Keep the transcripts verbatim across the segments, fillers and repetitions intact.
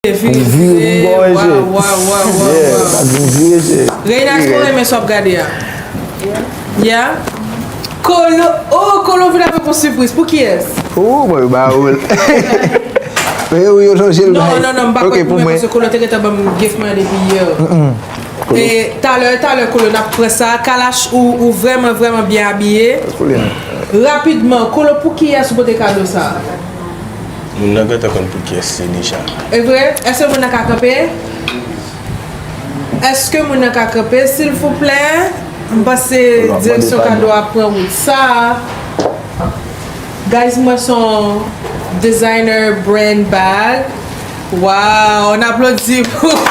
vire, pou m vire pou m bò je. Waw, waw, waw, waw, yeah, waw. Sa di m vire je. Reina, èske w renmen sa w ap gade a? Yeah? Kolo, oh, Kolo vin avèk yon sipriz. Pou kiyès? Oh, mwen, yo ba ou l. Men yo, yo chanje l. Non, non, non, m pa kwè pou mwen, paske Kolo te gentan ban m gift mwen depi yè. E talè, talè, Kolo, n ap pran sa. Kalash, ou, ou vrèman, vrèman byen abiye. Rapidman, Kolo, pou kiyès ou pote kado sa? Moun nan gentan konn pou kiyès se deja. E vre? Èske moun nan ka kanpe? Èske moun nan ka kanpe, silvouplè? M panse direksyon kado a pran wout sa. Guys, mwen se yon designer brand bag. Wow, on applaudit pou. Wow.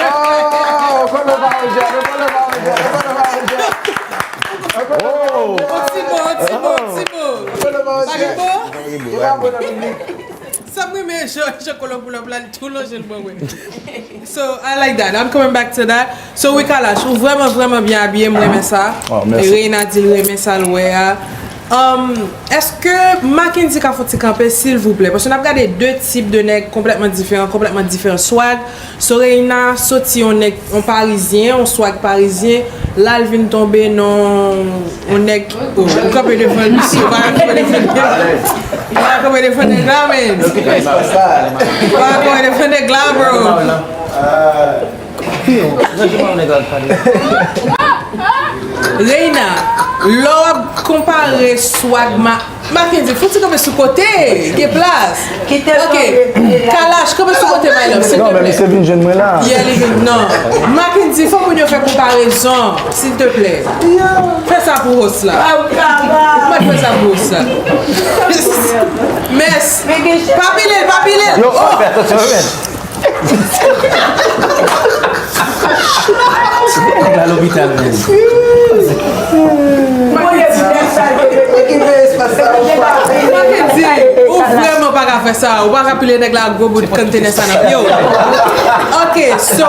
Oh, kono pa ou jè, kono pa ou jè, kono pa ou jè. Oh. On ti mo, on ti mo, on ti mo. Pa gen mo? Sa m renmen jan, jan Kolo pull up la, li tou lonje l ban mwen. So, I like that. I'm coming back to that. So, wi, Kalash, ou vrèman, vrèman byen abiye, m renmen sa. Oh, merci. Reina di l renmen sa l wè a. Um, èske Mackendy ka fè yon ti kanpe, silvouplè? Paske n ap gade de tip de nèg konplètman diferan, konplètman diferan swag. So, Reina soti yon nèg, yon parizyen, yon swag parizyen. La, l vin tonbe nan yon nèg, oh, ou kanpe devan misye, ou pa kanpe devan nèg la. Ou pa kanpe devan nèg la, man. Ou pa kanpe devan nèg la, bro. Reina, lè w ap konpare swag ma-, Mackendy, fouti kanpe sou kote, gen plas. Ok, Kalash, kanpe sou kote, my love, silvouplè. Non, men misye vin jwenn mwen la. Yeah, li vin, non. Mackendy, fò moun yo fè konparezon, silvouplè. Fè sa pou host la. Mwen fè sa pou host la. Mès, pa pile l, pa pile l. Yo, oh, fè atansyon, men. Nèg la lopital, men. Mackendy, ou vrèman pa ka fè sa. Ou pa ka pile nèg la ak gwo bout kontenè sa nan pye w. Ok, so,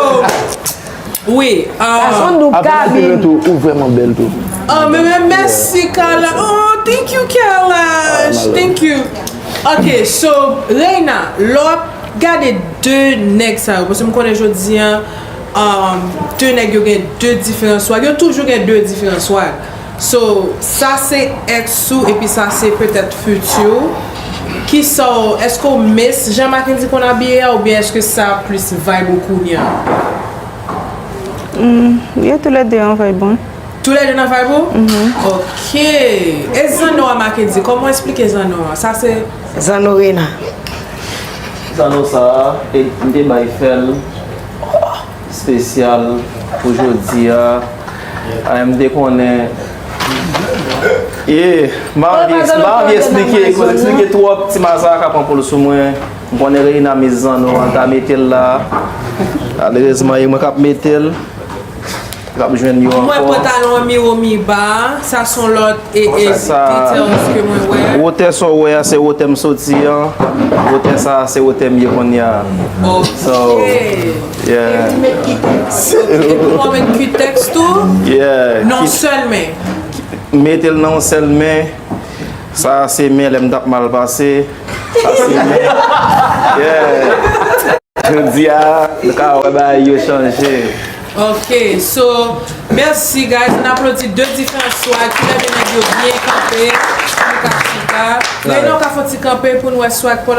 wi, um, Gason nou Gaby. Tou, ou vrèman bèl tou. Oh, men, men, mèsi, Carla. Oh, thank you, Carla. Thank you. Ok, so, Reina, lè w ap gade de nèg sa yo, paske m konnen jodi a, um, de nèg yo gen de diferan swag. Yo toujou gen de diferan swag. So, sa se ex ou, epi sa se petèt futur ou. Kisa w, èske w miss jan Mackendy konn abiye a, oubyen èske sa plis vibe ou kounye a? Hmm, yo toulède an vibe bon. Toulède nan vibe ou? Mhm. Ok. E zanno a Mackendy, kòman w esplike zanno a? Sa se zanno Reina. Zanno sa a, e, m te bay fè l espesyal pou jodi a. A, m te konnen. Yeah, m pa anvi, m pa anvi esplike, eksplike twòp, ti maza ka pran pou l sou mwen. M konnen Reina miss zanno a, l ta mete l la. Malerezman, e mwen k ap mete l. L ap jwenn yo ankò. Mwen pantalon an mi wo mi ba, sa se yon lòt e, e details ke mwen wè. Wotè sa w wè a, se wotè m soti an. Wotè sa a, se wotè m ye kounye a. Ok. So, yeah. Ok, pou mwen met Q-Tex tou? Yeah. Nan yon sèl men. Mete l nan yon sèl men. Sa a se men lè m t ap mal pase. Sa se men. Yeah. Jodi a, nou ka wè bagay yo chanje. Ok, so, mèsi, guys. N aplodi de diferan swag. Kilè de nèg yo byen kanpe. Chita, chita. Renan, w ka fè yon ti kanpe pou n wè swag pa w la.